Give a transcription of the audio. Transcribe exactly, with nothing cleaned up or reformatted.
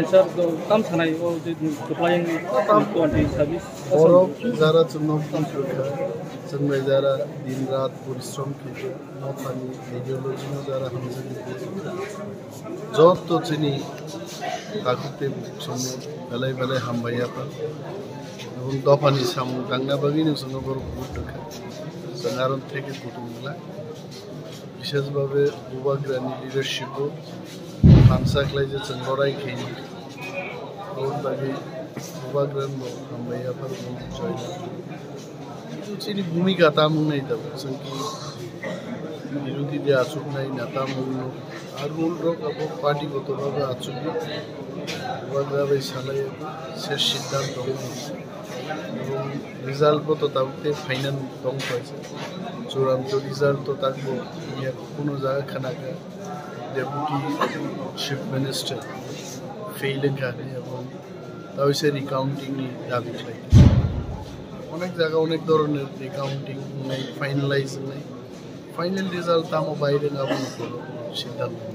Sir, do tam sanai o je kwplayang ni twenty service. Borok jara chwngno buji rwkha, chwng bai jara din rat porishrom khaikha, mothani ideology no jara hamjagwi joto chini takhuk tei bukhuk songno belai belai hambai yapha. Ebong dophani samung tangna bagwi no chwngno borok vote rwkha. Chwng aro theke kutung glak. Bishesh bhabe Bubagrani leadership o thansa khlai je chwng lorai khaini. Aboni bagwi Bubagrani bo hambai yapha rwmani joy. Kintu chini bhumika tamung nai da chwng ki birodhi de achuk nai na tamung no. Ar rule rok abo party goto bhabe achuk nai. Bubagra bai salai se siddhanto. Result bo to tabuk tei final tong paisa. Churanto result to takbo ya kuno jaga khana kha Deputy Chief Minister fail wngkha hinwi ebong tawise recounting ni dabi khlai. Onek jaga onek doroner recounting wngnai, finalize wngnai. Final result tamo bai rwng abono siddhanto.